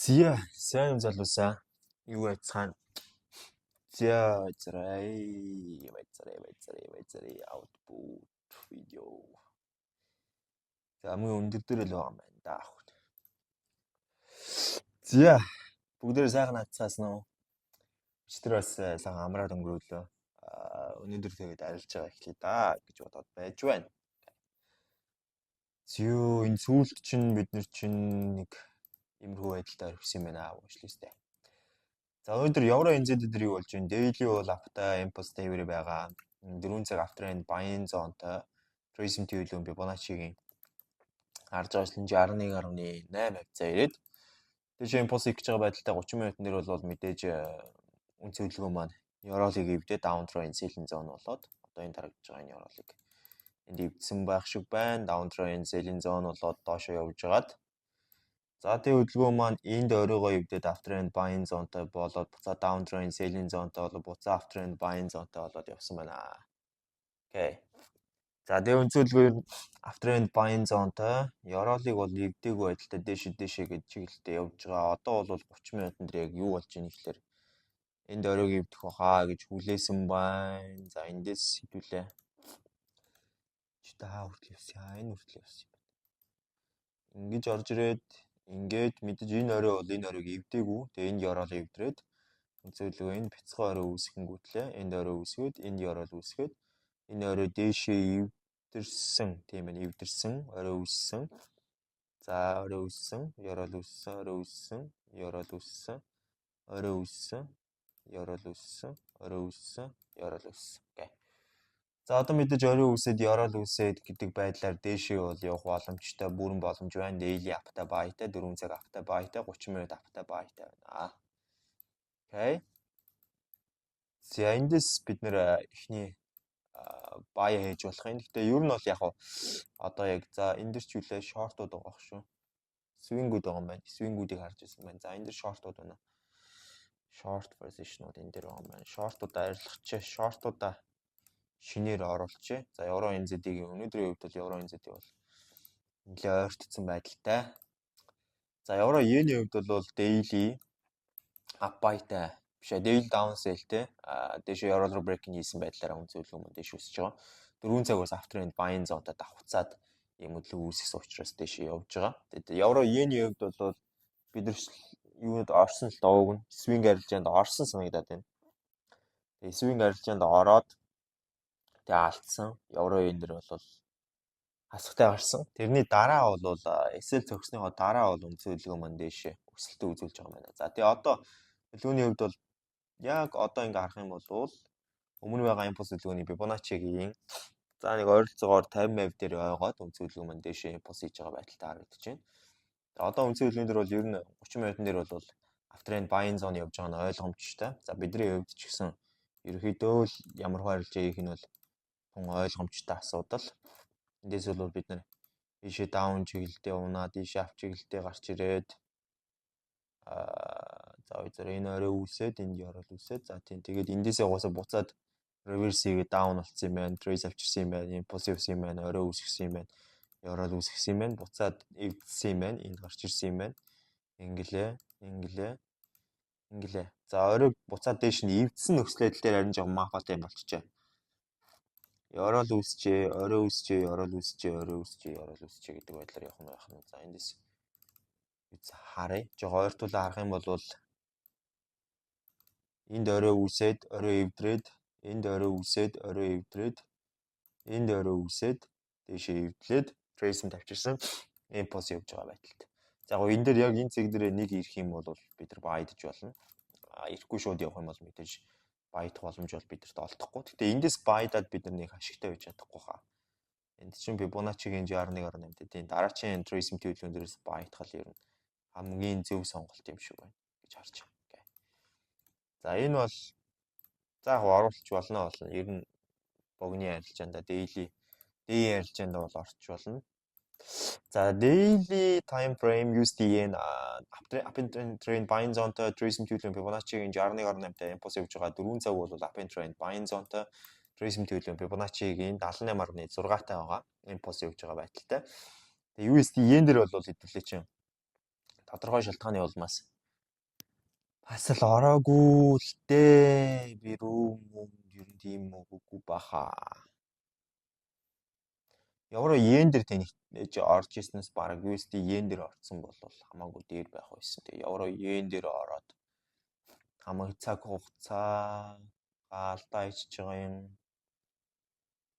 Зя, сайн залуусаа. Юу яцгаана? Зя, зэрэй, байцарай, байцарай, байцарай, output видео. За, хамгийн өндөр дээр л байгаа юм байна да. Зя, бүгдээрээ сайхан хацгаасан уу? Өчигдөр бас сайхан амраад өнгөрөөлөө. Аа, өнөөдөр тэгээд арилж байгаа эхлэе да гэж бодоод байж байна. Зөө, энэ сүүлд чинь бид нар чинь нэг иймэрхүү байдалтай орхисон юм байна wishlist-тэй. За, өнөөдөр евро NZD дээр юу болж байна? Daily бол up-тай, impulse delivery байгаа. 4 цаг uptrend buying zone-той Trace төлөв Fibonacci-гийн харж байгаа 61.8 хавьцаа ирээд тийш импульс хийх гэж байгаа байдалтай. 30 минутын дээр бол мэдээж үн цэвэрлэгөө маань ёроолыг эвдээ down trend selling zone болоод одоо энэ дарагдж байгаа энэ ёроолыг энд эвдсэн байх шиг байна. Down trend selling zone болоод доошоо явж байгаад, за, тэгээ хөдөлгөөн маань энд оройгоо эвдээд uptrend buying zone-той болоод, буцаа down trend selling zone-той болоод, буцаа uptrend buying zone-той болоод явсан байна. Окей. За, тэгээ өнцөөлгөөр uptrend buying zone-той ёроолыг бол эвдээгүй байдалтай дээш дээшээ гэж чиглэлтэй явж байгаа. Одоо бол 30 минутын дээр яг юу болж ийн гэхлээр энд оройг эвдэх байхаа гэж хүлээсэн байна. За, эндээс хэдүүлээ. Чи та хаа хүртэл явсан? Энэ хүртэл явсан юм байна. Ингэж орж ирээд, ингээд мэдээж энэ орой бол энэ оройг эвдээгүй. Тэгээ энд ёроол эвдрээд, өнцөөлгөө энэ бяцхан орой үүсгэнгүүтлээ энд орой үүсгээд, энд ёроол үүсгээд, энэ орой дээшээ эвдэрсэн, тийм ээ, эвдэрсэн, орой үүссэн. За, орой үүссэн, ёроол үүссэн, орой үүссэн, ёроол үүссэн, орой үүссэн, ёроол үүссэн, орой үүссэн, ёроол үүссэн. Окей. За, одоо мэдээж орой үүсээд, ёроол үүсээд гэдэг байдлаар дээшээ бол явах боломжтой, бүрэн боломж байна. Daily up-тай buy-тай, 4 цаг up-тай buy-тай, 30 минут up-тай buy-тай байна. Окей. За, эндээс бид нэр эхний buy хийж болох юм. Гэхдээ ер нь бол яг одоо яг, за, энэ дэр ч үлээ short-ууд байгаа шүү. Swing-үүд байгаа юм байна. Swing-үүдийг харж ирсэн байна. За, энэ дэр short-ууд байна. Short position-ууд энэ дэр байгаа юм байна. Short-уудаа арилгачих. Short-уудаа шинээр оруулчих. За, евро NZD-ийн өнөөдрийн хувьд бол евро NZD бол нэлээ ойртцсон байдалтай. За, евро иений хувьд бол daily up buy-тай биш ээ, daily down sell-тэй, а дээшээ ёроол руу breaking хийсэн байдлаараа үнцүүлэг юм дээш өсөж байгаа. 4 цаг бас uptrend buying zone-той давхцаад ийм хөдөлгөөн үүсгэсэн учраас дээшээ явж байгаа. Тэгээд евро иений хувьд бол бид нар юунд орсон л доог нь swing арилжаанд орсон санагдаад байна. Тэгээд swing арилжаанд ороод, тэгээ алдсан. Евро иен дээр бол хасахтай гарсан. Тэрний дараа бол SL цогцсныхоо дараа бол үндсэн хөдөлгөөн маань дээшээ өсөлтөө үзүүлж байгаа юм байна. За, тэгээ одоо хөдөлгөөний хувьд бол яг одоо ингээ харах юм бол өмнө байгаа импульс хөдөлгөөний Fibonacci-гийн, за, нэг ойролцоогоор 50% дээр ойгоод үндсэн хөдөлгөөн маань дээшээ импульс хийж байгаа байдалтай харагдаж байна. Одоо үндсэн хөдөлгөөн дээр бол ер нь 30 минутын дээр бол uptrend buying zone явж байгаа нь ойлгомжтой. За, бидний хувьд ч гэсэн ерөнхийдөө л ямар арилжаа хийх нь бол тун ойлгомжтой асуудал. Эндээс бол бид нар ийшээ down чиглэлдээ унаад, ийшээ up чиглэлдээ гарч ирээд, аа, за, зэрэг энэ орой үүсээд, энд ёроол үүсээд, за, тийм, тэгээд эндээсээ угаасаа буцаад reverse хийгээд down болцсон юм байна, trace авчирсан юм байна, impulse явсан юм байна, орой үүсгэсэн юм байна, ёроол үүсгэсэн юм байна, буцаад эвдсэн юм байна, энд гарч ирсэн юм байна. Ингэлээ, ингэлээ, ингэлээ. За, оройг буцаад дээш нь эвдсэн нөхцөл байдал дээр харин жоохон мафатай юм болчихжээ. Ёроол үүсчээ, орой үүсчээ, ёроол үүсчээ, орой үүсчээ, ёроол үүсчээ гэдэг байдлаар явах нь байх нь. За, эндээс үз харъя. Жоо ойртуулаа харах юм бол энд орой үүсээд, орой эвдрээд, энд орой үүсээд, орой эвдрээд, энд орой үүсээд, дээшээ эвдлээд, trace тавьчихсан, импульс явж байгаа байдалтай. За, яг энэ дээр яг энэ цэг дээр нэг ирэх юм бол бид нар buy-дж болно. А ирэхгүй шууд явах юм бол мэдээж buy-дах боломж бол бидэрт олдохгүй. Гэтэ эндээс buy-даад бид нар нэг ашигтай байж чадахгүй хаа. Энд чинь Fibonacci-гийн 61.8 гэдэг дараачийн trace төлөвлөгөөн дээрээс buy-дах л ер нь хамгийн зөв сонголт юм шиг байна гэж харж байна. За, энэ бол, за, яг оруулах болно болно. Ер нь богны арилжаанда, daily day арилжаанд бол орч болно. За, daily time frame USD-yen up trend buying zone-той, trace төлөв Fibonacci-гийн 61.8-тай импульс явж байгаа. 4 цаг бол up trend buying zone-той. Retracement төлөв Fibonacci-гийн 78.6-тай байгаа. Импульс явж байгаа байдалтай. Тэгээ USD yen дээр бол хэдүүлээ чинь тодорхой шалтгааны улмаас бас л ороогүй л дээ. Би рүү юм ер нь тийм үгүй баха. Евро йен дээр тэнийж орж ирснээс бараг USD йен дээр орсон бол хамаагүй дээр байх байсан. Тэгээ евро йен дээр ороод хамаг цаг хугацаа алдаа ичж байгаа юм.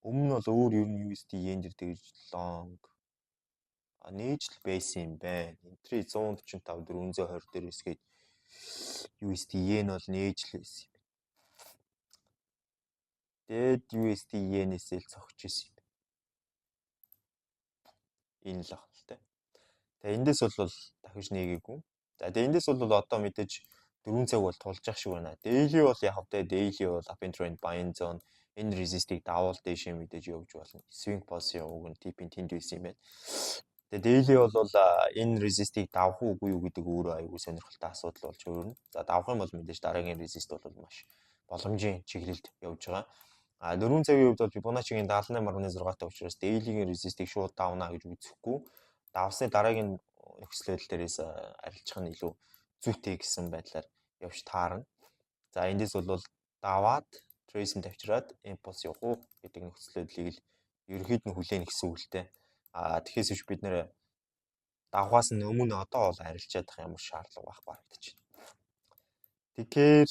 Өмнө нь бол өөр ер нь USD йен дээр тэгж long нээж л байсан юм байна. Entry 145 420 дээр өсгээд USD йен бол нээж л байсан юм байна. Тэгэд USD йенээс л цогч исэн юм байна. Энэ л ах л тэ. Тэгээ эндээс бол дахиж нээгээгүй. За, тэгээ эндээс бол одоо мэдээж 4 цаг бол тулж ах шиг байна. Daily бол яг хавтай, daily бол up trend buying zone, энэ resist-ийг давуул дээшээ мэдээж явж болно. Swing pos явууг нь TP-ийн тэнд байсан юм байна. Тэгээ daily бол энэ resist-ийг давах уугүй юу гэдэг өөрөө аягүй сонирхолтой асуудал болж өөрнө. За, давах юм бол мэдээж дараагийн resist бол маш боломжийн чиглэлд явж байгаа. А 4 цагийн хувьд бол Fibonacci-гийн 78.6-тай учраас daily-гийн resist-ийг шууд давна гэж үзэхгүй. Давсны дараагийн нөхцөл байдал дээрээс арилжах нь илүү зүйтэй гэсэн байдлаар явж таарна. За, эндээс бол даваад retracement тавьчраад импульс явах уу гэдэг нөхцөл байдлыг л ерөнхийд нь хүлээнэ гэсэн үг л дээ. А тэгэхээс биш бид нэр давхаас нь өмнө одоо бол арилжаад байх ямар шаардлага байхгүй харагдаж байна. Тэгэхээр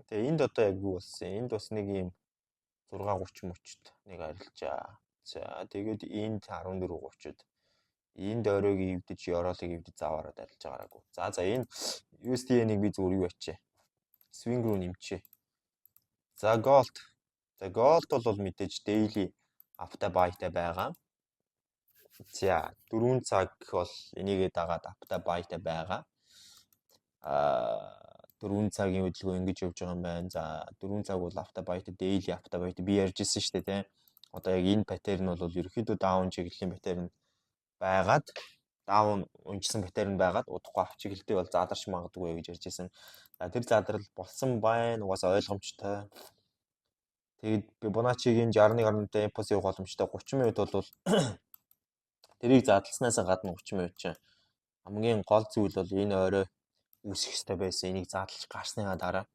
тэгээ энд одоо яг юу болсон? Энд бас нэг юм 6:30 мөчт нэг арилжаа. За, тэгээд энд 14:30-д энд оройг эвдэж, ёроолыг эвдэж заваараад арилж байгаараагүй. За, энэ USD-нийг би зүгээр юу ачээ. Swing руу нэмчээ. За, gold. За, gold бол мэдээж daily up-тай buy-тай байгаа. За, 4 цаг бол энийгээ дагаад up-тай buy-тай байгаа. 4 цагийн хөдөлгөөн ингэж явж байгаа юм байна. За, 4 цаг бол up-тай buy-тай, daily up-тай buy-тай би ярьж ирсэн шүү дээ, тийм. Одоо яг энэ pattern бол ерөөхдөө down чиглэлийн pattern байгаад, down унжсан pattern байгаад удахгүй up чиглэлтэй бол задарч магадгүй гэж ярьж ирсэн. За, тэр задрал болсон байна. Угаасаа ойлгомжтой. Тэгээд Fibonacci-гийн 61.1 импульс явах боломжтой. 30 минут бол тэрийг задласнаас гадна 30 минут чинь хамгийн гол зүйл бол энэ орой үүсэх ёстой байсан. Энийг задлж гарсныхаа дараа.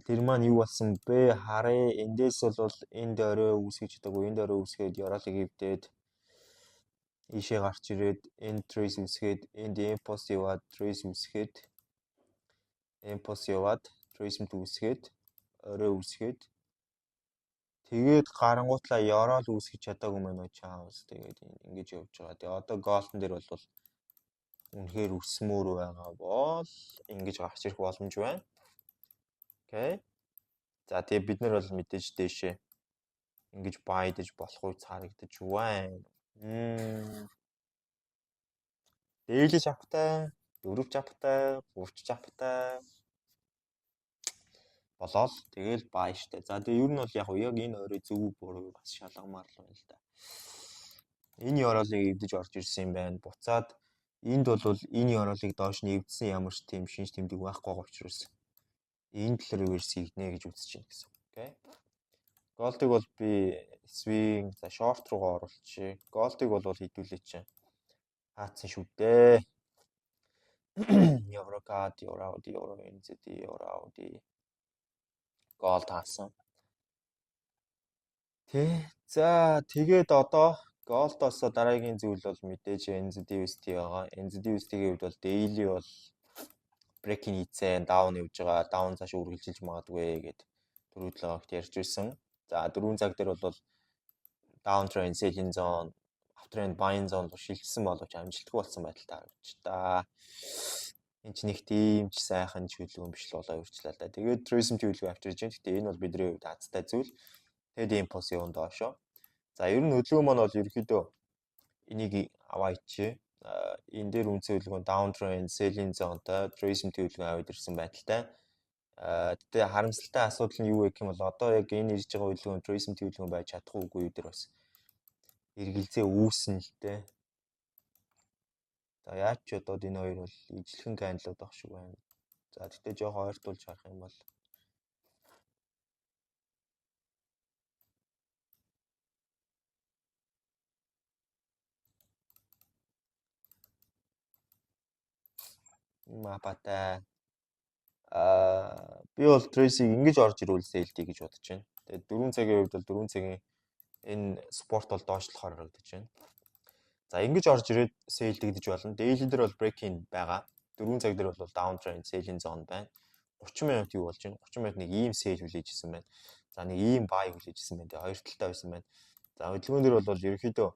Тэр маань юу болсон бэ? Харъя. Эндээс бол энд орой үүсгэж чадаагүй. Энд орой үүсгээд, ёроолыг эвдээд ийшээ гарч ирээд энд trace үүсгээд, энд импульс яваад trace үүсгээд, импульс яваад trace үүсгээд, орой үүсгээд, тэгээд гарангуутлаа ёроол үүсгэж чадаагүй мэн чаавс, тэгээд ингэж явж байгаа. Тэгээ одоо gold-он дээр бол үнэхээр өсмөр байгаа бол ингэж гарч ирэх боломж байна. Окей. За, тэгээ бид нар бол мэдээж дээшээ ингэж buy-даж болох үе цаарагдаж байна. Daily up-тай, 4 up-тай, 3 up-тай болоод тэгэл buy штэ. За, тэгээ ер нь бол яг яг энэ орой зөв буруу бас шалгамаар л байна л да. Энэ ёроолыг эвдэж орж ирсэн юм байна. Буцаад энд бол энэ ёроолыг доош нь эвдсэн ямар ч тийм шинж тэмдэг байхгүй байгаа учраас энэ л reverse хийгнэ гэж үзэж байна гэсэн. Окей. Gold-ыг бол би swing, за, short руугаа оруулчих. Gold-ыг бол хэдүүлээ чинь хаацсан шүү дээ. Евро CAD, евро AUD, евро NZD, евро AUD. Gold хаасан. Тэ. За, тэгээд одоо Gold-оос дараагийн зүйл бол мэдээж NZD USD байгаа. NZD USD-ийн хувьд бол daily бол breaking хийцэн down явж байгаа. Down цааш үргэлжилж магадгүй гэд түрүү 7 хоногт ярьж ирсэн. За, 4 цаг дээр бол down trend selling zone, uptrend buying zone руу шилжсэн боловч амжилтгүй болсон байдалтай харагдаж та. Энэ ч нэг тийм ч сайхан чиглэл биш л болоо явчлаа л да. Тэгээд retracement төлөвлөгөө авчирж байна. Гэтэ энэ бол бидний хувьд азтай зүйл. Тэгээд импульс явна доошоо. За, ер нь хөдөлгөөн маань бол ерөөхдөө энийг аваа ичээ. Энэ дээр үндсэн хөдөлгөөн down trend selling zone-той retracement төлөвлөгөө аваад ирсэн байдалтай. Гэтэ харамсалтай асуудал нь юу вэ гэх юм бол одоо яг энэ ирж байгаа хөдөлгөөн retracement төлөвлөгөө байж чадах уугүй юу дээр бас эргэлзээ үүснэ л дээ. За, яаж ч бодоод энэ хоёр бол ижлэхэн candle-ууд байх шиг байна. За, тэгтээ жоохон ойртуулж харах юм бол Up-тай. Би бол Trace-ийг ингэж орж ирвэл sell-ий гэж бодож байна. Тэгээд 4 цагийн хувьд бол 4 цагийн энэ support бол доошлохоор харагдаж байна. За, ингэж орж ирээд sell дэгдэж болно. Daily дээр бол breaking байгаа. 4 цаг дээр бол down trend selling zone байна. 30 минут юу болж байна? 30 минут нэг ийм sell хүлээж исэн байна. За, нэг ийм buy хүлээж исэн байна. Тэгээ хоёр талтай байсан байна. За, хөдөлгөөн дээр бол ерөнхийдөө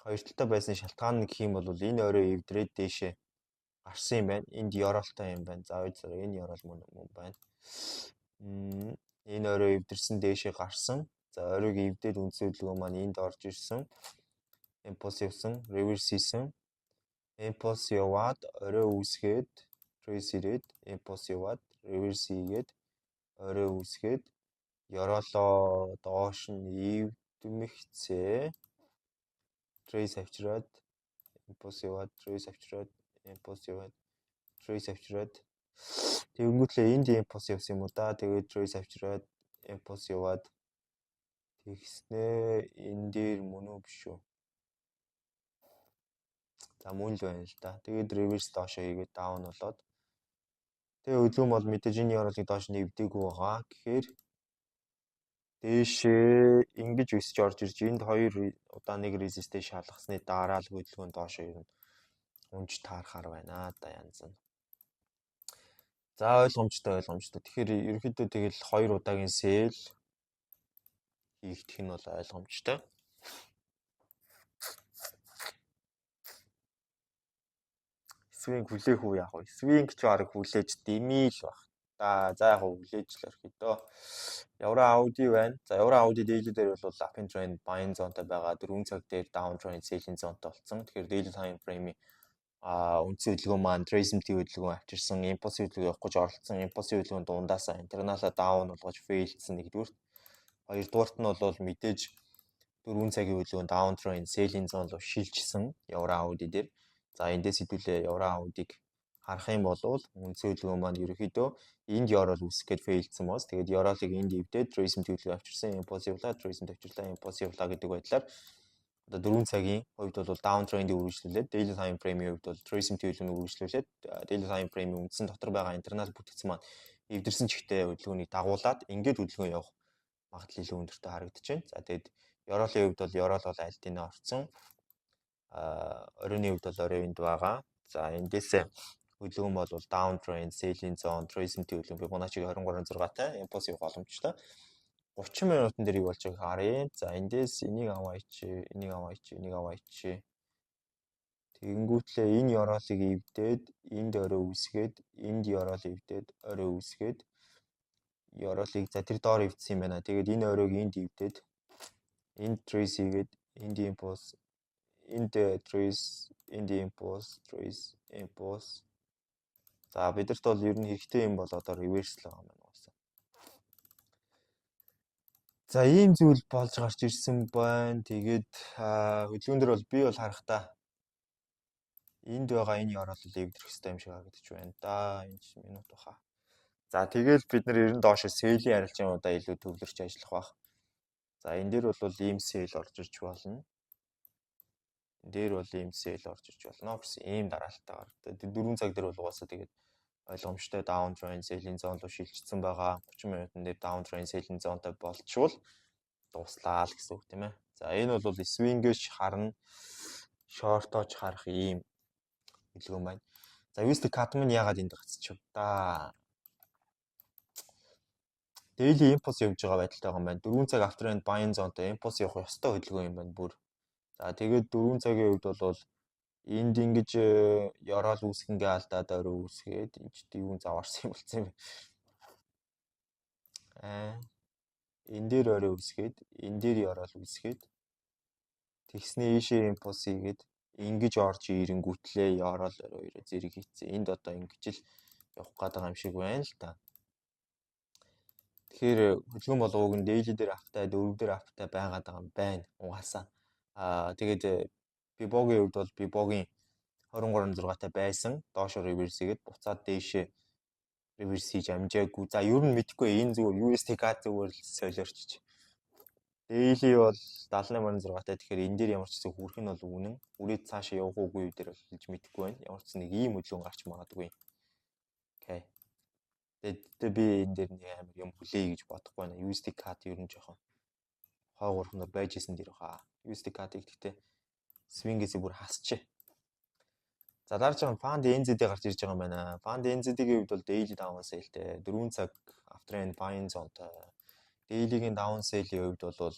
хоёр талтай байсан шалтгаан нь гэх юм бол энэ орой эвдрээд дээшээ гарсан юм байна. Энд ёроолтой юм байна. За, хоёроо энэ ёроол мөн мөн байна. Энэ орой эвдэрсэн, дээшээ гарсан. За, оройг эвдээд үндсэн хөдөлгөөн маань энд орж ирсэн. Импульс явсан, reverse хийсэн. Импульс яваад орой үүсгээд, trace ирээд, импульс яваад, reverse хийгээд, орой үүсгээд, ёроолоо доош нь эвдмэгцээ, trace авчираад, импульс яваад, trace авчираад, импульс яваад, trace авчираад, тэгэнгүүтлээ энд импульс явсан юм уу да. Тэгээд trace авчираад, импульс яваад, тэгснээ энэ дээр мөн үү, биш үү? За, мөн л байна л да. Тэгээд reverse доошоо хийгээд down болоод, тэгээ хөдөлгөөн бол мэдээж энэ ёроолыг доош нь эвдээгүй байгаа. Тэгэхээр дээшээ ингэж өсөж орж ирж, энд хоёр удаа нэг resist-ийг шалгасны дараа л хөдөлгөөн доошоо ер нь унж таарахаар байна да, янз нь. За, ойлгомжтой, ойлгомжтой. Тэгэхээр ерөнхийдөө тэгэл хоёр удаагийн sell хийгдэх нь бол ойлгомжтой. Swing хүлээх үү, яг вэ? Swing ч бараг хүлээж дэмий л баг. За, яг хүлээж л орхидоо. Евро AUD байна. За, Евро AUD daily дээр бол up trend buying zone-тай байгаа. 4 цаг дээр down trend selling zone-тай болсон. Тэгэхээр daily time frame-ийн үндсэн хөдөлгөөн маань retracement хөдөлгөөн авчирсан, импульс хөдөлгөөн явах гэж оролцсон, импульс хөдөлгөөн дундаасаа internal-а down болгож fail-дсэн нэгдүгürt. Хоёрдугаарт нь бол мэдээж 4 цагийн хөдөлгөөн down trend selling zone руу шилжсэн Евро AUD дээр. За, эндээс хэдүүлээ Евро AUD-ыг харах юм бол үндсэн хөдөлгөөн маань ерөнхийдөө энд ёроол үүсгэх гээд fail-дсэн моос. Тэгээд ёроолыг энд эвдээд retracement хөдөлгөөн авчирсан, импульс явлаа, retracement авчирлаа, импульс явлаа гэдэг байдлаар одоо 4 цагийн хувьд бол down trend-ийг үргэлжлүүлээд, daily time frame-ийн хувьд бол retracement хөдөлгөөнийг үргэлжлүүлээд, daily time frame-ийн үндсэн дотор байгаа internal бүтгцэн маань эвдэрсэн чигтээ хөдөлгөөнийг дагуулад ингээд хөдөлгөөн явах магадлал илүү өндөртэй харагдаж байна. За, тэгээд ёроолын хувьд бол ёроол бол альтина орцсон. Оройны хувьд бол орой энд байгаа. За, эндээсээ хөдөлгөөн бол down trend, selling zone, retracement хөдөлгөөн Fibonacci 23.6-тай импульс явах боломжтой. 30 минутан дээр юу болж байгааг харъя. За, эндээс энийг аваач, энийг аваач, энийг аваач. Тэгэнгүүтлээ энэ ёроолыг эвдээд, энд орой үүсгээд, энд ёроол эвдээд, орой үүсгээд, ёроолыг за тэр доор эвдсэн юм байна. Тэгээд энэ оройг энд эвдээд, энд trace хийгээд, энд импульс, энд trace, энд импульс, trace, импульс. За, бидэрт бол ер нь хэрэгтэй юм бол одоо reverse л байгаа юм байна уусаа. За, ийм зүйл болж гарч ирсэн байна. Тэгээд хөдөлгөөн дээр бол би бол харахтаа энд байгаа энэ ёроолол эвдрэх хэрэгтэй юм шиг харагдаж байна да. Энэ минут баха. За, тэгэл бид нар ер нь доошо sell-ийн арилжаануудаа илүү төвлөрч ажиллах бах. За, энэ дээр бол ийм sell орж ирж болно. Энэ дээр бол ийм sell орж ирж болно гэсэн ийм дараалтайгаар. Тэгээд 4 цаг дээр бол угаасаа тэгээд ойлгомжтой down trend selling zone руу шилжчихсэн байгаа. 30 минутан дээр down trend selling zone-тай болчвол дууслаа л гэсэн үг, тийм ээ. За, энэ бол swing-ээч харна, short-оч харах ийм хөдөлгөөн байна. За, USD CAD минь яагаад энд гацчих да? Daily impulse явж байгаа байдалтай байгаа юм байна. 4 цаг uptrend buying zone-тай impulse явах ёстой хөдөлгөөн юм байна бүр. За, тэгээд 4 цагийн хувьд бол энд ингэж ёроол үүсгэнгээ алдаад орой үүсгээд, энэ ч юун заваарсан юм болсон юм бэ? Энэ дээр орой үүсгээд, энэ дээр ёроол үүсгээд, тэгснээ ийшээ импульс хийгээд, ингэж орж ирэнгүүтлээ ёроол орой хоёроо зэрэг хийцэн. Энд одоо ингэж л явах гээд байгаа юм шиг байна л да. Тэгэхээр хөдөлгөөн болгоог нь daily дээр up-тай, дөрөв дээр up-тай байгаад байгаа юм байна. Угаасаа. Тэгээд Fibo-гийн хувьд бол Fibo-гийн 23.6-тай байсан. Доошо reverse хийгээд буцаад дээшээ reverse хийж амжаагүй. За, ер нь мэдэхгүй, энэ зүгээр USD CAD зүгээр л солиорчиж. Daily бол 78.6-тай, тэгэхээр энэ дээр ямар ч гэсэн хүрэх нь бол үнэн. Үрээд цаашаа явах уугүй юу дээр бол хэлж мэдэхгүй байна. Ямар ч нэг ийм хөдөлгөөн гарч магадгүй. Okay. Тэгээд би энэ дээр нэг амар юм хүлээе гэж бодохгүй байна. USD CAD ер нь жоохон хойгуурхнаар байж исэн дээр хаа. USD CAD-ыг гэхдээ swing-ээсээ бүр хасчээ. За, дараач нь Pound NZD гарч ирж байгаа юм байна. Pound NZD-ийн хувьд бол daily down sell-тэй 4 цаг uptrend buying zone-той. Daily-гийн down sell-ийн хувьд бол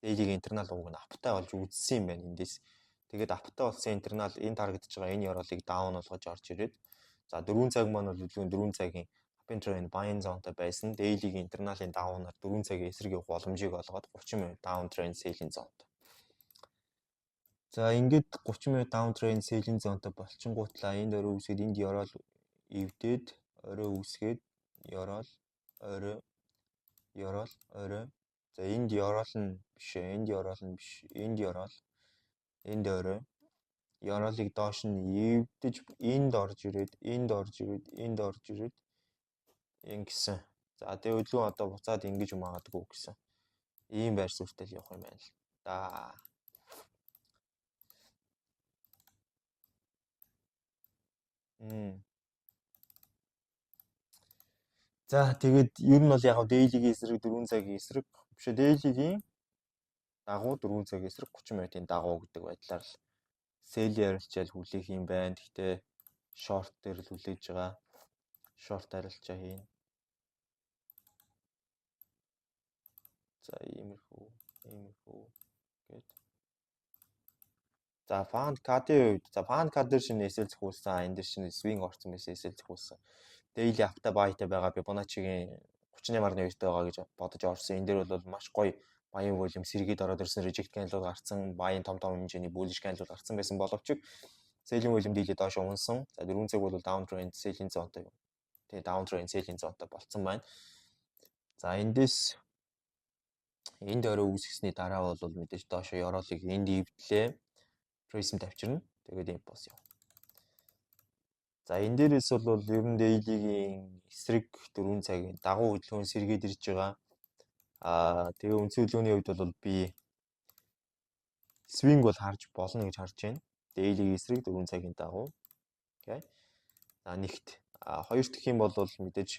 daily-гийн internal уг нь up-тай болж үзсэн юм байна эндээс. Тэгээд up-тай болсон internal энэ тарагдж байгаа энэ ёроолыг down болгож орж ирээд, за, 4 цаг маань бол хөдөлгөөн 4 цагийн uptrend buying zone-той байсан. Daily-гийн internal-ын down-аар 4 цагийн эсрэг явах боломжийг олгоод 30 минут down trend selling zone-той. За, ингээд 30 минут down trend selling zone-той болчингуутлаа энд орой үүсгээд, энд ёроол эвдээд, орой үүсгээд, ёроол, орой, ёроол, орой. За, энд ёроол нь биш ээ, энд ёроол нь биш, энд ёроол, энд орой. Ёроолыг доош нь эвдэж, энд орж ирээд, энд орж ирээд, энд орж ирээд ингэсэн. За, тэгээ хөдөлгөөн одоо буцаад ингэж магадгүй гэсэн. Ийм байр суурьтай л явах юм байна л да. За, тэгээд ер нь бол яг daily-гийн эсрэг 4 цагийн эсрэг биш, daily-гийн дагуу 4 цагийн эсрэг 30 минутын дагуу гэдэг байдлаар л sell арилжаал хүлээх юм байна. Гэхдээ short дээр л хүлээж байгаа. Short арилжаа хийн. За, иймэрхүү гээд. За, Pound CAD-ийн хувьд, за, Pound CAD дээр шинэ SL зохиулсан, энэ дээр шинэ swing орсон байсан, SL зохиулсан. Daily up-тай buy-тай байгаа, Fibonacci-гийн 38.2-тай байгаа гэж бодож орсон. Энэ дээр бол маш гоё buying volume сэргээд ороод ирсэн, reject candle гарцсан, buying том том хэмжээний bullish candle гарцсан байсан боловч selling volume daily доош унсан. За, 4 цаг бол down trend selling zone-той. Тэгээ down trend selling zone-той болцсон байна. За, эндээс энд орой үүсгэсний дараа бол мэдээж доошо ёроолыг энд эвдлээ. Trace тавьчирна. Тэгээд импульс яв. За, энэ дээрээс бол ер нь daily-гийн эсрэг 4 цагийн дагуу хөдөлгөөн сэргээд ирж байгаа. Аа, тэгээ үндсэн хөдөлгөөний хувьд бол би swing бол харж болно гэж харж байна. Daily-гийн эсрэг 4 цагийн дагуу. Okay. За, нэгт. А хоёрт гэх юм бол мэдээж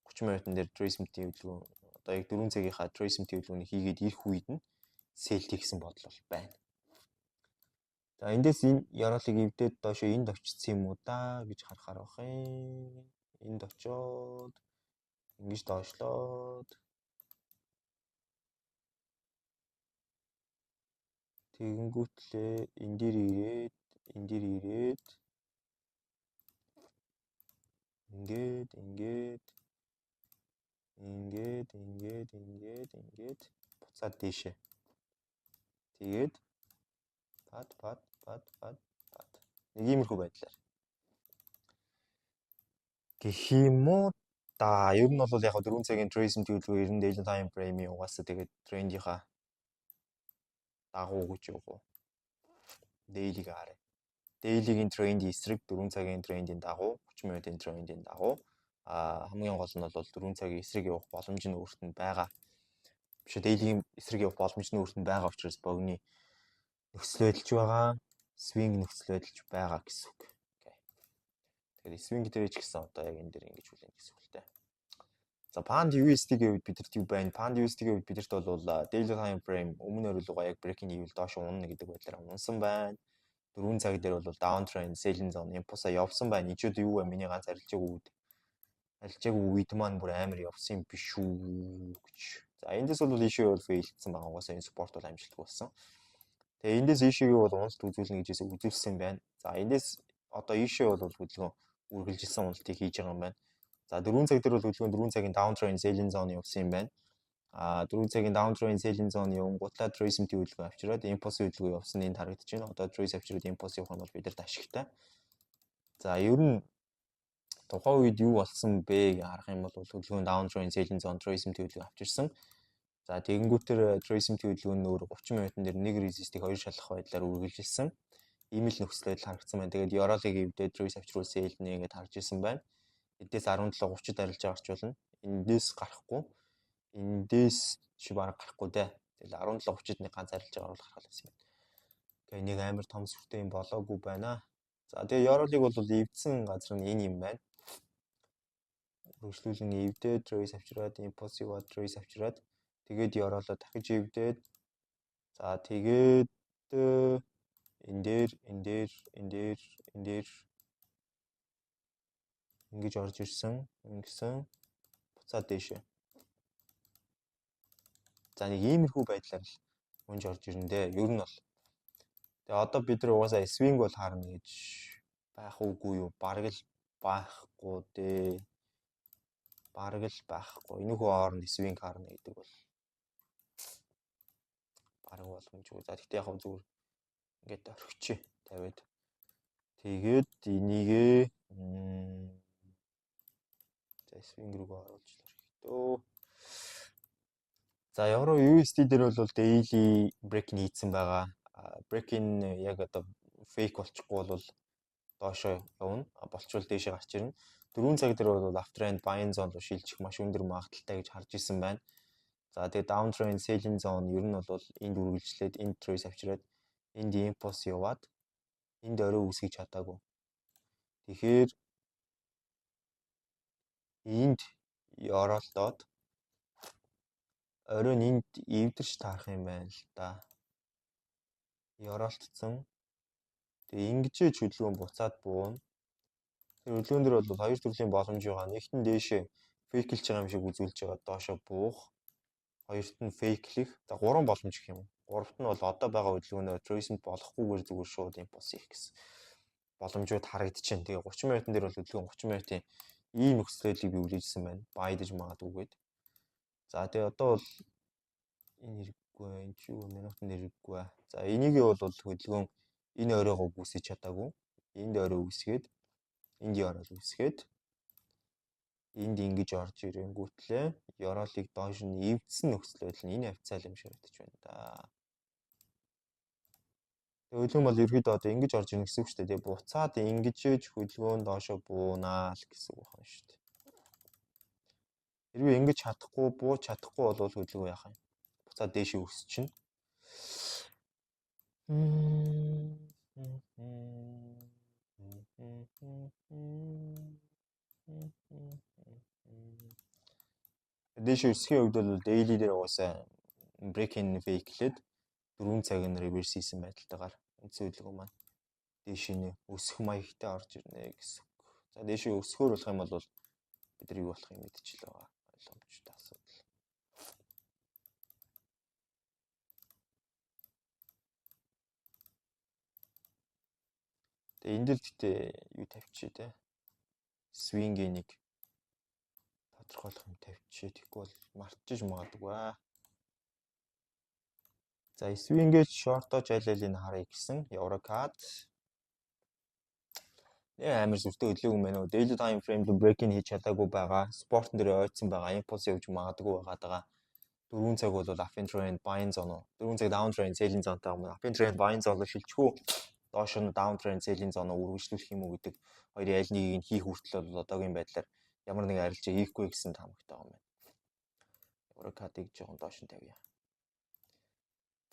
30 минутан дээр tracement-ийн хөдөлгөөн, одоо яг 4 цагийнхаа tracement-ийн хөдөлгөөнийг хийгээд ирэх үед нь sell хийсэн бодол бол байна. За, эндээс энэ ёроолыг эвдээд доошо энд очсон юм уу да гэж харахаар байх юм. Энд очоод ингэж доошлоод тэгэнгүүтлээ энэ дээр ирээд, энэ дээр ирээд, ингээд, ингээд, ингээд, ингээд, ингээд, ингээд буцаад дээшээ. Тэгээд пад пад пад пад пад. Нэг иймэрхүү байдлаар. Гэх юм уу да. Ер нь бол яг 4 цагийн tracing төлөвлөгөө ер нь daily time frame-ийн угаасаа тэгээд трендийнхаа дагуу гэж явах уу. Daily-г харъя. Daily-гийн трендийн эсрэг 4 цагийн трендийн дагуу, 30 минутын трендийн дагуу, а хамгийн гол нь бол 4 цагийн эсрэг явах боломж нь өөрт нь байгаа. Биш, daily-гийн эсрэг явах боломж нь өөрт нь байгаа учраас богны нөхцөл байдалч байгаа, swing нөхцөл байдалч байгаа гэсэн үг. Okay. Тэгэхээр swing дээр ч гэсэн одоо яг энэ дээр ингэж хүлээн гэсэн үг л дээ. За, Pound USD-ийн хувьд бидэрт юу байна? Pound USD-ийн хувьд бидэрт бол daily time frame өмнө оройлогоо яг breaking хийвэл доош унана гэдэг байдлаар унсан байна. 4 цаг дээр бол down trend selling zone импульсаа явсан байна. Ичүүд юу вэ? Миний ганц арилжаагүй үед. Арилжаагүй үед маань бүр амар явсан юм биш үү гэж. За, эндээс бол ийшээ бол fail-дсэн байгаа. Угаасаа энэ support бол амжилтгүй болсон. Тэгээ эндээс ийшээгээ бол уналт үзүүлнэ гэжээс үзүүлсэн байна. За, эндээс одоо ийшээ бол хөдөлгөөн үргэлжилсэн уналтыг хийж байгаа юм байна. За, 4 цаг дээр бол хөдөлгөөн 4 цагийн down trend selling zone явсан юм байна. А 4 цагийн down trend selling zone явангуутлаа tracing хөдөлгөөн авчираад impulse хөдөлгөөн явсан энд харагдаж байна. Одоо trace авчираад impulse явах нь бол бидэрт ашигтай. За, ер нь тухайн үед юу болсон бэ гэж харах юм бол хөдөлгөөн down trend selling zone tracing хөдөлгөөн авчирсан. За, тэгэнгүүтэр tracing хөдөлгөөн нь өөр 30 минутан дээр нэг resist-ийг хоёр шалгах байдлаар үргэлжилсэн. Ийм л нөхцөл байдал харагдсан байна. Тэгээд ёроолыг эвдээд trace авчруулсан sell нэ гэдээ харж исэн байна. Эндээс 17:30-д арилжаа гарч болно. Эндээс гарахгүй. Эндээс чи бараг гарахгүй дээ. Тэгэл 17:30-д нэг ганц арилжаа гарвал гарах байсан юм. Тэгээ нэг амар том сүртэй юм болоогүй байна. За, тэгээ ёроолыг бол эвдсэн газар нь энэ юм байна. Үргэлжлүүлэн эвдээд trace авчираад, импульс яваад, trace авчираад, тэгээд ёроолоо дахиж эвдээд, за тэгээд энэ дээр, энэ дээр, энэ дээр, энэ дээр ингэж орж ирсэн, ингэсэн, буцаад дээшээ. За, нэг иймэрхүү байдлаар л унж орж ирнэ дээ. Ер нь бол. Тэгээ одоо бид нар угаасаа swing бол харна гэж байх уугүй юу? Бараг л байхгүй дээ. Бараг л байхгүй. Энэхүү хооронд swing харна гэдэг бол бараг боломжгүй. За, тэгтээ яг зүгээр ингээд орхичих тавиад. Тэгээд энийгээ за, swing рүүгээ оруулж л орхитөө. За, евро USD дээр бол daily break хийцэн байгаа. Break-in яг одоо fake болчихгүй бол доошоо явна. Болчвол дээшээ гарч ирнэ. 4 цаг дээр бол uptrend buying zone руу шилжих маш өндөр магадлалтай гэж харж исэн байна. За, тэгээ downtrend selling zone ер нь бол энд үргэлжлээд, энд trace авчираад, энд impulse яваад, энд орой үүсгэж чадаагүй. Тэгэхээр энд ёроолдоод оройн энд эвдэрч таарах юм байна л да. Ёроолтцсон. Тэгээ ингэж хөдөлгөөн буцаад бууна. Тэр хөдөлгөөн дээр бол хоёр төрлийн боломж байгаа. Нэгт нь дээшээ fake лж байгаа юм шиг үзүүлж байгаа доошо буух. Хоёрт нь fake лэх. За, гурван боломж гэх юм уу. Гуравт нь бол одоо байгаа хөдөлгөөнөө retracement болохгүйгээр зүгээр шууд импульс хийх гэсэн боломжууд харагдчихэв. Тэгээ 30 минутын дээр бол хөдөлгөөн 30 минутын ийм нөхцөлийг би үлээжсэн байна. Buy дэж магадгүй гээд. За, тэгээ одоо бол энэ хэрэггүй, энэ чи юу, минутын дээр хэрэггүй. За, энийг бол хөдөлгөөн энэ оройгоо үүсгэж чадаагүй. Энд орой үүсгээд, энд ёроол үүсгээд, энд ингэж орж ирэнгүүтлээ ёроолыг доош нь эвдсэн нөхцөл байдал нь энэ хавцаал юм шиг харагдаж байна да. Тэгээ хөдөлгөөн бол ерөөдөө одоо ингэж орж ирнэ гэсэн үг шүү дээ. Тэгээ буцаад ингэж ээж хөдөлгөөн доошо буунаа л гэсэн үг байна шүү дээ. Хэрвээ ингэж чадахгүй, бууж чадахгүй бол хөдөлгөөн яах юм? Буцаад дээшээ өсчихнө. Дээшээ өсөхийн хувьд бол daily дээр угаасаа break in fake лээд 4 цаг нь reverse хийсэн байдалтайгаар үндсэн хөдөлгөөн маань дээшээ нь өсөх маягтай орж ирнэ гэсэн үг. За, дээшээ өсөхөөр болох юм бол бид нар юу болохыг мэдчихэл байгаа. Ойлгомжтой асуудал. Тэгээ энэ дэр гэхдээ юу тавьчих те. Swing-ийн нэг тодорхойлох юм тавьчих. Тэгэхгүй бол мартчих магадгүй аа. За, swing-ээс short-ож аль алийг харъя гэсэн EuroCAD. Нэ амар сүртэй хөдлөөг юм байна уу? Daily time frame руу break-in хийж чадаагүй байгаа. Support дээр ойцсон байгаа. Impulse явж магадгүй байгаа даа. 4 цаг бол up trend buying zone уу? 4 цаг down trend selling zone-тай юм. Up trend buying zone руу шилжих үү? Доош нь down trend selling zone уу үргэлжлүүлэх юм уу гэдэг хоёрын аль нэгийг нь хийх хүртэл бол одоогийн байдлаар ямар нэгэн арилжаа хийхгүй гэсэн таамагтай байгаа юм байна. EuroCAD-ыг жоохон доош нь тавья.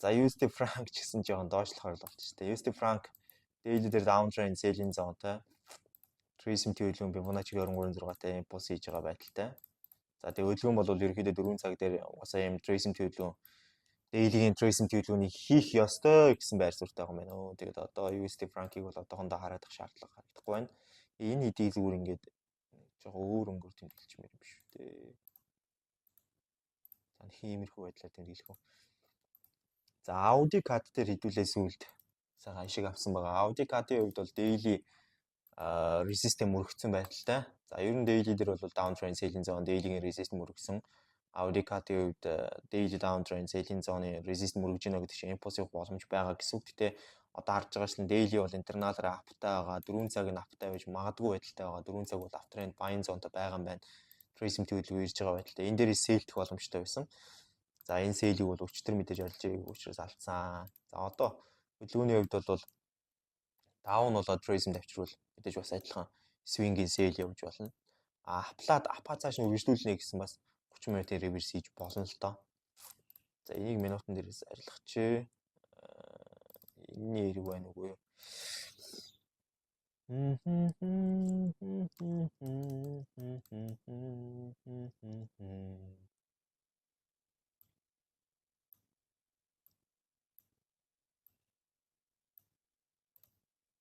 За, USD franc ч гэсэн жоохон доошлохоор л болчих тээ. USD franc daily дээр down trend selling zone-тай, Trace төлөвлөгөө Fibonacci 23.6-тай импульс хийж байгаа байдалтай. За, тэгээ хөдөлгөөн бол ерөнхийдөө 4 цаг дээр угаасаа юм Trace төлөвлөгөө, daily-гийн Trace төлөвлөгөөнийг хийх ёстой гэсэн байр суурьтай байгаа юм байна өө. Тэгээд одоо USD franc-ыг бол одоохондоо хараад ах шаардлага харагдахгүй байна. Энэ хэдийг зүгээр ингээд жоохон өөр өнгөөр тэмдэглэчмээр юм шүү дээ. За, хиймэрхүү байдлаар тэмдэглэх үү. За, Audi CAD дээр хэдүүлээ сүүлд сайхан ашиг авсан байгаа. Audi CAD-ийн хувьд бол daily resist мөрөгцсөн байдалтай. За, ер нь daily дээр бол down trend selling zone daily-гийн resist мөрөгсөн. Audi CAD-ийн хувьд daily down trend selling zone-ы resist мөрөгж гинэ гэдэг чинь impulse явах боломж байгаа гэсэн үг. Гэтэ одоо харж байгаа шин daily бол internal-аар up-тай байгаа. 4 цаг нь up-тай байж магадгүй байдалтай байгаа. 4 цаг бол uptrend buying zone-той байгаа юм байна. Tracing төлөвлөгөө ирж байгаа байдалтай. Энэ дээр sell дэх боломжтой байсан. За, энэ sell-ийг бол өчтөр мэдээж олж байгаагүй учраас алдсан. За, одоо хөдөлгөөний хувьд бол down болоод tracing тавьчруул мэдээж бас адилхан swing-ийн sell явж болно. А up-лаад up-аа цааш нь үргэлжлүүлнэ гэсэн бас 30 минутын reverse хийж болно л доо. За, энийг минутан дээрээс арилгachээ. Энэний хэрэг байна уугүй юу? За,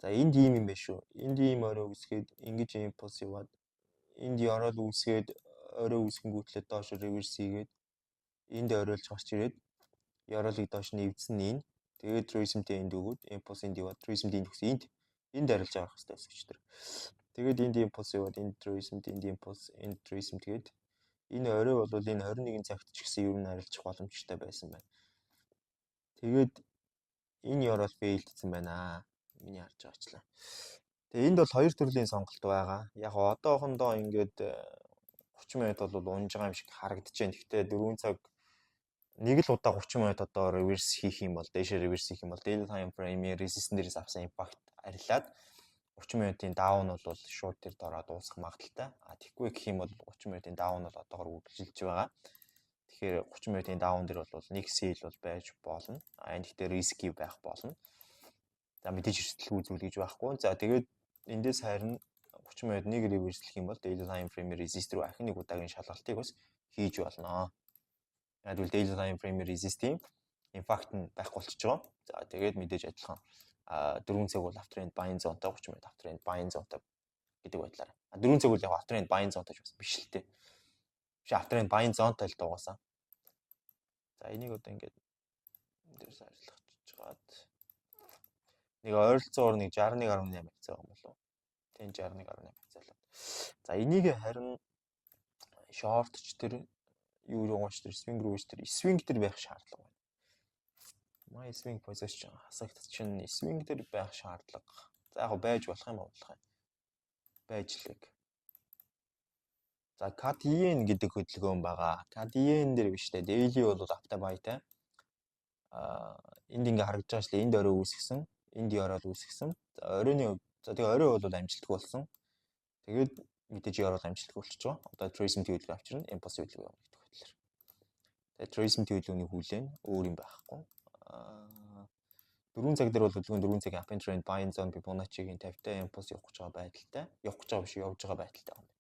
энд ийм юм байна шүү. Энд ийм орой үүсгээд, ингэж импульс яваад, энд ёроол үүсгээд, орой үүсгэнгүүтлээ доош reverse хийгээд, энд оройлж гарч ирээд, ёроолыг доош нь эвдсэн нь энэ. Тэгээд retracement-тэй энд өгөөд, импульс энд яваад, retracement энд өгсөн. Энд арилж авах хэрэгтэй байсан ч тэр. Тэгээд энд импульс яваад, энд retracement, энд импульс, энд retracement тэгээд энэ орой бол энэ 21 цагт ч гэсэн ер нь арилжих боломжтой байсан байна. Тэгээд энэ ёроол fail-дсэн байна. Миний харж байгаачлаа. Тэгээ энд бол хоёр төрлийн сонголт байгаа. Яг одоохондоо ингээд 30 минут бол унж байгаа юм шиг харагдаж байна. Гэхдээ 4 цаг нэг л удаа 30 минут одоо reverse хийх юм бол, дээшээ reverse хийх юм бол daily time frame-ийн resistance дээрээс авсан impact арилаад 30 минутын down бол шууд тэр дороо дуусах магадлалтай. А тэгэхгүй гэх юм бол 30 минутын down бол одоогор үргэлжилж байгаа. Тэгэхээр 30 минутын down дээр бол нэг sell бол байж болно. А энэ гэхдээ risky байх болно. За, мэдээж эрсдэлгүй зүйл гэж байхгүй. За, тэгээд эндээс харин 30 минут нэг reverse лэх юм бол daily time frame resist руу ахин нэг удаагийн шалгалтыг бас хийж болно. Яг бол daily time frame resist-ийн impact нь байхгүй болчихж байгаа. За, тэгээд мэдээж адилхан а 4 цаг бол uptrend buying zone-той, 30 минут uptrend buying zone-той гэдэг байдлаар. А 4 цаг бол яг uptrend buying zone-той ч бас биш л дээ. Биш, uptrend buying zone-той л дуугаасаа. За, энийг одоо ингээд дээрс ажиллах жгаад нэг ойролцоогоор нэг 61.8 хавьцаа юм болов уу? Тийм, 61.8 хавьцаа л. За, энийг харин short ч тэр юу руугаач тэр swing руугаач тэр swing дээр байх шаардлага байна. My swing position хасагт чинь swing дээр байх шаардлага. За, яг байж болох юм, болох юм. Байж лэг. За, CAD yen гэдэг хөдөлгөөн байгаа. CAD yen дээр биш үү? Daily бол up-тай buy-тай. Аа, энд ингээ харагдаж байгаа шүү дээ. Энд орой үүсгэсэн. Энд ёроол үүсгэсэн. За, оройны, за, тэгээ орой бол амжилтгүй болсон. Тэгээд мэдээж ёроол амжилтгүй болчихж байгаа. Одоо retracement хөдөлгөөн авчирна, impulse хөдөлгөөн явна гэдэг байдлаар. Тэгээд retracement хөдөлгөөний хүлээн өөр юм байхгүй. Аа, 4 цаг дээр бол хөдөлгөөн 4 цагийн up trend buying zone Fibonacci-гийн 50-тай импульс явах гэж байгаа байдалтай. Явах гэж байгаа биш, явж байгаа байдалтай юм байна.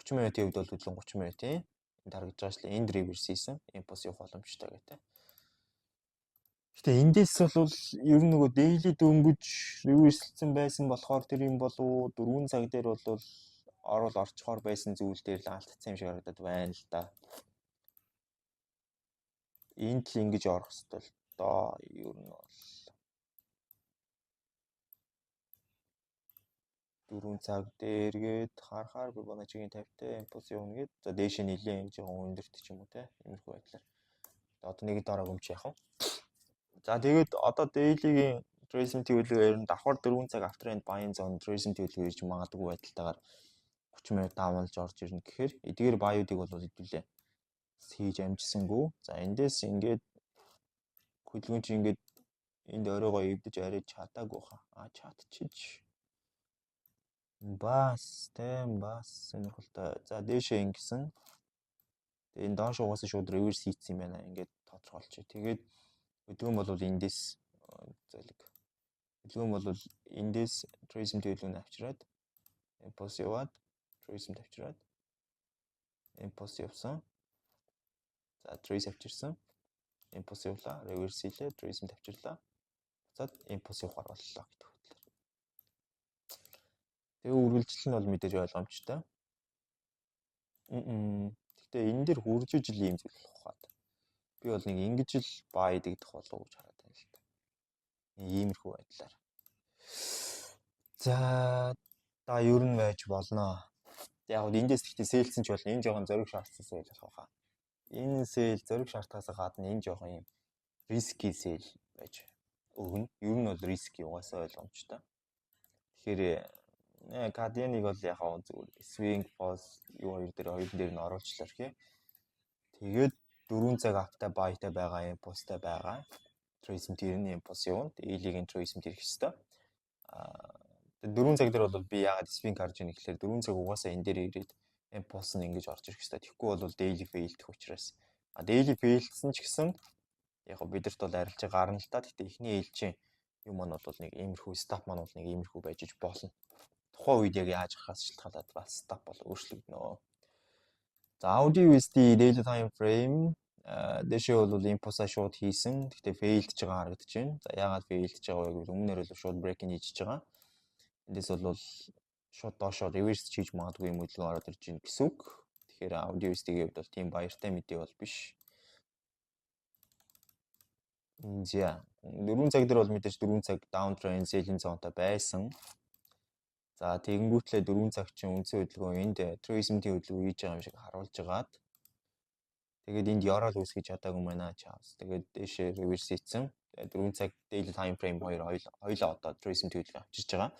30 минутын хувьд бол хөдөлгөөн 30 минутын энд харагдаж байгаа шүү дээ. Энд reverse хийсэн импульс явах боломжтой гэдэг. Гэтэ эндээс бол ер нь нөгөө daily дөнгөж reverse-лсэн байсан болохоор тэр юм болов, 4 цаг дээр бол орол орчхоор байсан зүйл дээр л алдсан юм шиг харагдаад байна л да. Энд л ингэж орох хэрэгтэй л доо, ер нь бол 4 цаг дээргээд харахаар Fibonacci-гийн 50-тай импульс явна гээд, за, дээшээ нилээн жоохон өндөрт ч юм уу те, иймэрхүү байдлаар. Одоо нэг дараа өмч яах вэ? За, тэгээд одоо daily-гийн retracement төлөвлөгөө ер нь давхар 4 цаг uptrend buying zone retracement төлөвлөгөө ирж магадгүй байдалтайгаар 30 минут даавалж орж ирнэ гэхээр эдгээр buy-уудыг бол хэдүүлээ хийж амжсангүй. За, эндээс ингээд хөдөлгөөн чи ингээд энд оройгоо эвдэж арай чадаагүй хаа. А, чадчиж. Бас тийм, бас сонирхолтой. За, дээшээ ингэсэн. Тэгээ энэ доош угаасаа шууд reverse хийцсэн юм байна. Ингээд тодорхойлчих. Тэгээд хөдөлгөөн бол эндээс зэлэг. Хөдөлгөөн бол эндээс retracement төлөвлөгөөний авчираад импульс яваад, retracement авчираад импульс явсан. За, trace авчирсан. Импульс явлаа, reverse хийлээ, retracement авчирлаа. Буцаад импульс явахаар боллоо гэдэг байдлаар. Тэгээ үргэлжлэл нь бол мэдээж ойлгомжтой. Гэтэ энэ дээр хурж ижил ийм зүйл болох хаад. Би бол нэг ингэж л buy дэгдэх болов уу гэж хараад байна л та. Иймэрхүү байдлаар. За да, ер нь байж болно. Яг гоо эндээс гэхдээ sell-сэн ч болно. Энэ жоохон зориг шаардсан sell болох байхаа. Энэ sell зориг шаардахаас гадна энэ жоохон юм risky sell байж өгнө. Ер нь бол risky, угаасаа ойлгомжтой. Тэгэхээр CAD yen-ыг бол яг зүгээр swing pos юу хоёр дээр, хоёрын дээр нь оруулчлаа гэх. Тэгээд 4 цаг up-тай buy-тай байгаа, импульстай байгаа. Retracement ирнэ, импульс явна. Daily-гийн retracement ирэх ёстой. Аа, 4 цаг дээр бол би яагаад swing харж ийн гэхлээр 4 цаг угаасаа энэ дээр ирээд импульс нь ингэж орж ирэх ёстой. Тэгэхгүй бол daily fail дэх учраас. А daily fail-дсэн ч гэсэн яг бидэрт бол арилжаа гарна л та. Гэтэ эхний ээлжийн Юм маань бол нэг иймэрхүү setup маань бол нэг иймэрхүү байж иж болно. Тухайн үед яг яаж гарахаас шалтгаалаад бас setup бол өөрчлөгдөнө. За, Audi USD daily time frame дэшээ бол импульсаа шууд хийсэн. Гэхдээ failed ч байгаа харагдаж байна. За, яагаад failed ч байгаа вэ гэвэл өмнөнөр бол шууд breaking хийж байгаа. Эндээс бол шууд доошоо reverse хийж магадгүй юм хөдөлгөөн ороод ирж байна гэсэн үг. Тэгэхээр Audi USD-ийн хувьд бол тийм баяртай мэдээ бол биш. За, 4 цаг дээр бол мэдээж 4 цаг down trend selling zone-той байсан. За, тэгэнгүүтлээ 4 цаг чинь үндсэн хөдөлгөөн энд retracement-ийн хөдөлгөөн хийж байгаа юм шиг харуулж байгаад, тэгээд энд ёроол үүсгэж чадаагүй байна чаас. Тэгээд дээшээ reverse хийцэн. Тэгээд 4 цаг daily time frame хоёр хоёулаа одоо retracement хөдөлгөөн авчирч байгаа.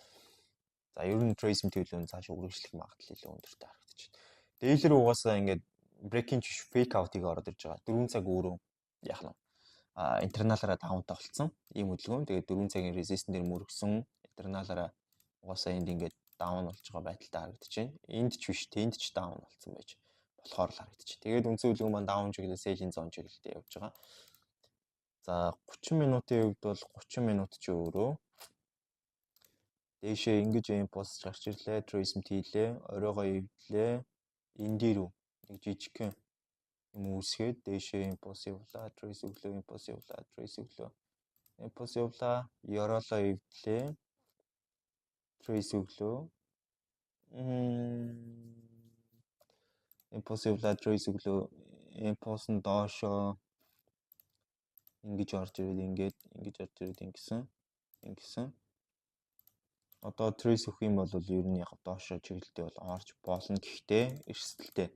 За, ер нь retracement хөдөлгөөн цааш үргэлжлэх магадлал илүү өндөртэй харагдаж байна. Daily рүү угаасаа ингээд breaking fake out-ыг ороод ирж байгаа. 4 цаг өөрөө яах нь internal-аараа down-тай болцсон ийм хөдөлгөөн. Тэгээд 4 цагийн resistance дээр мөргсөн, internal-аараа угаасаа энд ингээд down болж байгаа байдалтай харагдаж байна. Энд ч биш, тэнд ч down болцсон байж болохоор л харагдаж байна. Тэгээд үндсэн хөдөлгөөн маань down чиглэл, selling zone чиглэлтэй явж байгаа. За, 30 минутын хувьд бол 30 минут ч өөрөө дээшээ ингэж импульс гарч ирлээ, retracement хийлээ, оройгоо эвдлээ. Энэ дээр үү нэг жижигхэн юм үүсгээд дээшээ импульс явлаа, trace өглөө, импульс явлаа, trace өглөө. Импульс явлаа, ёроолоо эвдлээ. Trace өглөө. Импульс явлаа, trace өглөө. Импульс нь доошоо ингэж орж ирээд, ингээд ингэж орж ирээд, ингэсэн. Ингэсэн. Одоо trace өгөх юм бол ер нь яг доошоо чиглэлдээ бол орж болно, гэхдээ эрсдэлтэй.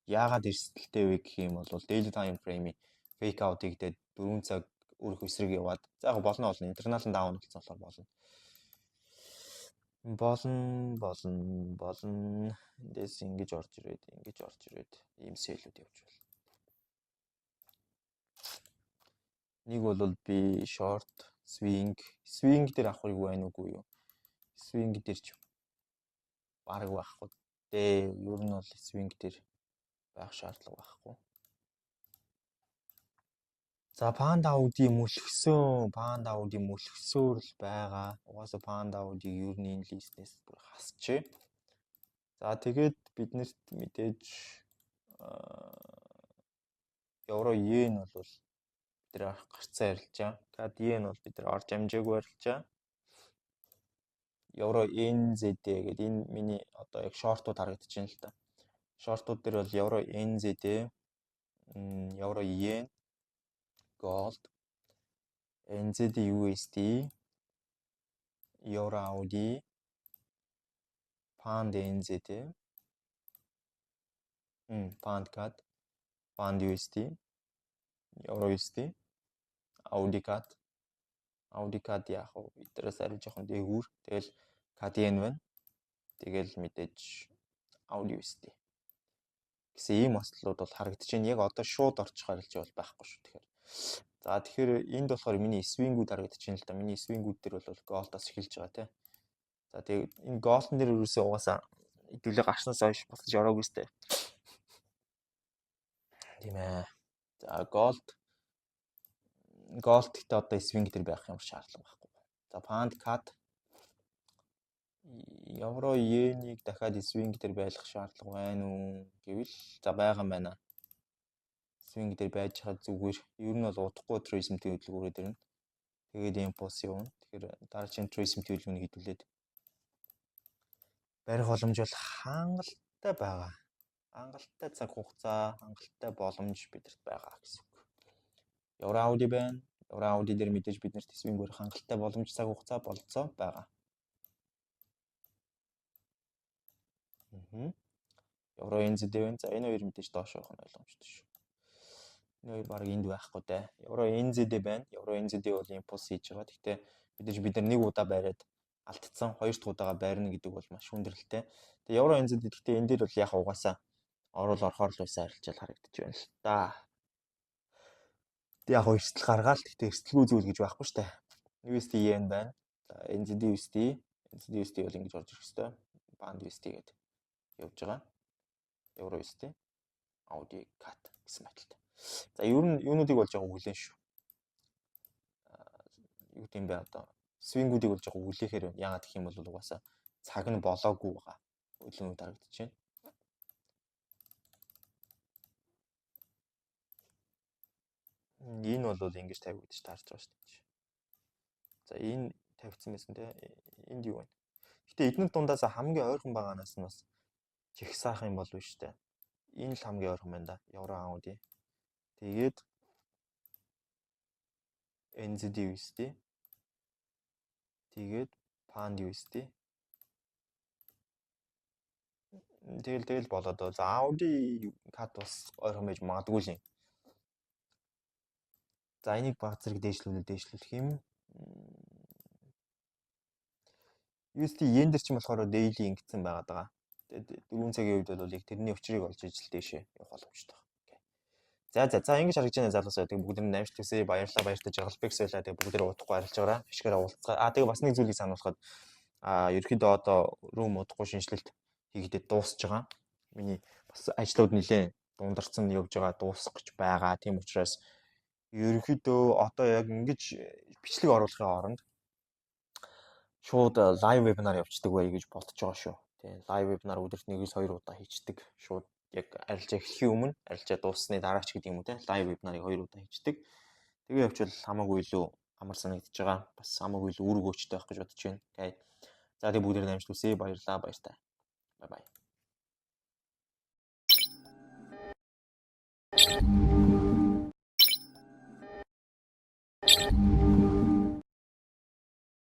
Яагаад эрсдэлтэй вэ гэх юм бол daily time frame-ийн fake out хийгдээд 4 цаг өрх эсрэг яваад, за, яг болно болно, internal down болсон болохоор болно. Болно, болно, болно. Эндээс ингэж орж ирээд, ингэж орж ирээд ийм sell-үүд явж байна. Нэг бол би short swing swing дээр авах юу байна уугүй юу? Swing дээр ч бараг байхгүй дээ. Ер нь бол swing дээр байх шаардлага байхгүй. За, Pound AUD мөлхсөн, Pound AUD мөлхсөөр л байгаа. Угаасаа Pound AUD-ыг ер нь энэ list-ээс бүр хасчээ. За, тэгээд биднэрт мэдээж евро йен бол бид нар гарцсан арилжаа. CAD йен бол бид нар орж амжаагүй арилжаа. Евро NZD гэдэг энэ миний одоо яг short-ууд харагдаж байна л та. Short-ууд дээр бол евро NZD, евро йен, gold, NZD USD, евро AUD, pound NZD, pound CAD, pound USD, евро USD, AUD CAD, AUD CAD яг уу эднээс арай жоохон дээгүүр. Тэгэл CAD yen байна. Тэгэл мэдээж AUD USD гэсэн ийм ослууд бол харагдаж байна. Яг одоо шууд орчих арилжаа бол байхгүй шүү. Тэгэхээр за, тэгэхээр энд болохоор миний swing-үүд харагдаж байна л да. Миний swing-үүд дээр бол gold-оос эхэлж байгаа, тий. За, тэгээд энэ gold-н дээр ерөөсөө угаасаа хэдүүлээ гарснаас хойш буцаж ороогүй сте. Тийм ээ. За, gold гэхдээ одоо swing дээр байх юм шаардлага байхгүй. За, pound CAD, евро йенийг дахиад swing дээр байлгах шаардлага байна уу гэвэл, за, байгаа юм байна. Swing дээр байж хаад зүгээр. Ер нь бол удахгүй retracement-ийн хөдөлгөөрөөр ирнэ. Тэгээд импульс явна. Тэгэхээр дараагийн retracement хөдөлгөөнийг хэдүүлээд барих боломж бол хангалттай байгаа. Хангалттай цаг хугацаа, хангалттай боломж бидэрт байгаа гэсэн үг. Евро AUD байна. Евро AUD дээр мэдээж биднэрт swing барих хангалттай боломж, цаг хугацаа, бололцоо байгаа. Евро NZD байна. За, энэ хоёр мэдээж доош явах нь ойлгомжтой шүү. Энэ хоёр баг энд байхгүй дээ. Евро NZD байна. Евро NZD бол импульс хийж байгаа. Гэхдээ мэдээж бид нар нэг удаа бариад алдцсан, хоёр дахь удаага байрна гэдэг бол маш хүндрэлтэй. Тэгээ евро NZD гэхдээ энэ дээр бол яг угаасаа орол орохоор л байсан арилжаал харагдаж байна л да. Тэг яг эрсдэл гаргаал, гэхдээ эрсдэлгүй зүйл гэж байхгүй шүү дээ. USD yen байна. За, NZD USD, NZD USD бол ингэж орж ирэх хэвээр. Pound USD гэдэг явж байгаа. Евро USD, AUD CAD гэсэн байдалтай. За, ер нь юунуудыг бол жоо өглөн шүү. Юу гэм бэ одоо Swing-үүдийг бол жоохон хүлээхээр байна. Яагаад гэх юм бол угаасаа цаг нь болоогүй байгаа. Хөдөлгөөн дарагдаж байна. Энэ бол ингэж тавигдаж таарч байгаа шүү дээ. За энэ тавигдсан байсан те. Энд юу вэ? Гэтэ эднэр дундаас хамгийн ойрхон байгаанаас нь бас жигсаах юм болов шүү дээ. Энэ л хамгийн ойрхон байна да. Евро AUD. Тэгээд NZD USD. Тэгээд Pound USD. Тэгэл болоод. За AUD CAD бас ойрхон байж магадгүй л юм. За энийг баг зэрэг дээшлүүлэх юм. USD yen дээр ч юм болохоор daily ингэсэн байгаад байгаа. Тэгээд 4 цагийн үед бол яг тэрний учрыг олж ижил дээшээ явах боломжтой. За за за ингэж харагдаж байна залуусаа. Тэгээд бүгд нь амжилт хүсье. Баярлалаа, баяртай жаргалбекс байлаа. Тэгээд бүгд удахгүй арилж байгаарай. Ашигаараа уулзгаа. Тэгээд бас нэг зүйлийг сануулхад ерөөхдөө одоо room удахгүй шинэчлэлт хийгдээд дуусж байгаа. Миний бас ажлууд нэлээд дундарсан явж байгаа, дуусах гэж байгаа. Тийм учраас ерөнхийдөө одоо яг ингэж бичлэг оруулахын оронд шууд live webinar явуулдаг бай гэж бодож байгаа шүү. Тийм live webinar өдөрт 1-2 удаа хийчдэг. Шууд яг арилжаа эхлэхийн өмнө, арилжаа дууссаны дараа ч гэдэг юм уу те live webinar-ыг 2 удаа хийчдэг. Тэгээ явуучвал хамаагүй илүү амар санагдаж байгаа. Бас хамаагүй илүү үр өгөөчтэй байх гэж бодож байна. Окей. За тэгээ бүгдээр амжилт хүсье. Баярлалаа, баяртай. Bye bye.